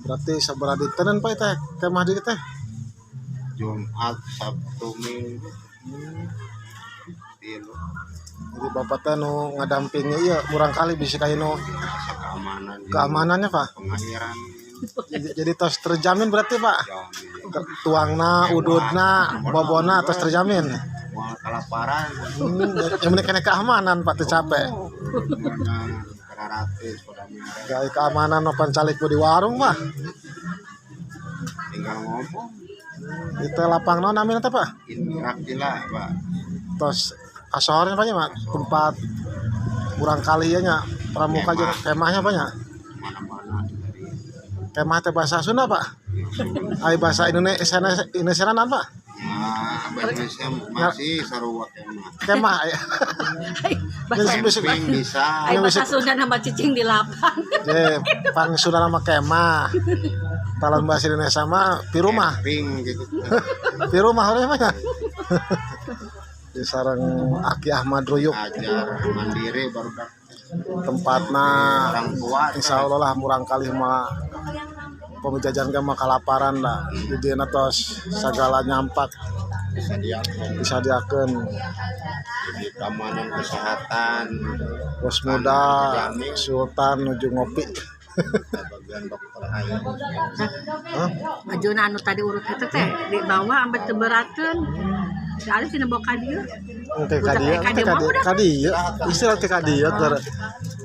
Berarti sabaraha dintenan Pak teh kemah di teh? Jumat, Sabtu, Minggu. Tilu. Jadi bapak teh nu ngadampingi ieu murangkalih bisi kaya nu Biasa keamanan. Keamanannya Pak. Pengairan. Jadi tos terjamin berarti Pak. Jamin. Tuangna, ududna, bobona tos terjamin. Moal kalaparan. Yang penting kena keamanan Pak teu capek. Mana gratis pada merek. Gaya keamanan opan calik di warung Pak. Tinggal ngomong. Itu lapang naon namina teh Pak? Inrak gila Pak. Tos kasohornya Pak nya Pak, tempat murangkalih nya pramuka jeung kemahnya Pak nya. Mana-mana dari Kemah teh bahasa Sunda Pak. Ai bahasa Indonesia Indonesia naon Pak? Ya, bahasa Indonesia masih sarua kemah. Kemah ya. Bahasa Camping bisa. Ai bahasa Sunda nama cicing di lapang. Je, pang Sunda nama kemah. Kalau bahasa Indonesia mah pirumah. Camping gitu. Pirumah oleh Pak ya. Di sareng Aki Ahmad Ruyuk Ajar mandiri baru tempatna orang tua. Insya Allah lah murangkalih mah pemijajan mah kalaparan lah di dieu tos sagala nyampak disediakan disadiakeun jadi keamanan kesehatan bos muda Sultan nuju ngopi. Bagian dokter ayam. Hah? Majuna anu tadi urut eta teh dibawa ambe teu berakeun. Soalnya sih bawa ka dieu. Engke ka dieu, engke ka dieu, ka dieu. Istirahat ke ka dieu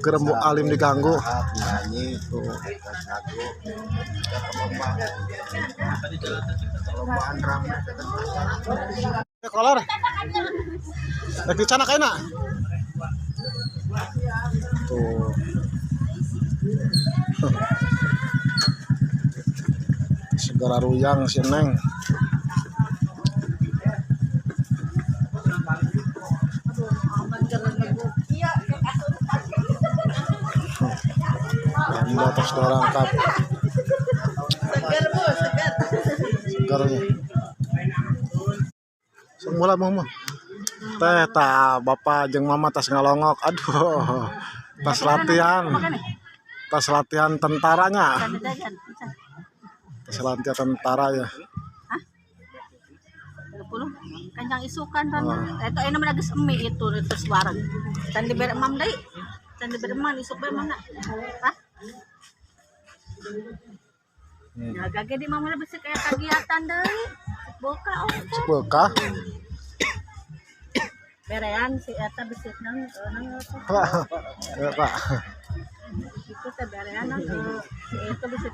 keur mu alim diganggu. Nyanyi tuh lagu ya, perlombaan perlombaan rame. Eh, kolor. Rek dicanak ayeuna. Tuh. Segera ruyang si Neng. Tenda terus dorangkap. Segar Bu, segar. Segarnya. Semula mau mah. Teh ta bapak jeung mama tas ngalongok. Aduh. Tas latihan. Tas latihan tentaranya. Tas latihan tentara ya. 30 kanjang isukan kan. Eta ayeuna mah geus emi itu terus wareg. Can dibere emam deui. Can dibere emam isuk bae mana? Hah? Ya gage di mama bisi kayak kegiatan deui. Boka oh. Bekah. Berean si eta bisi nang nang Pak. Ya, Pak. Itu teh berean nang si itu bisi.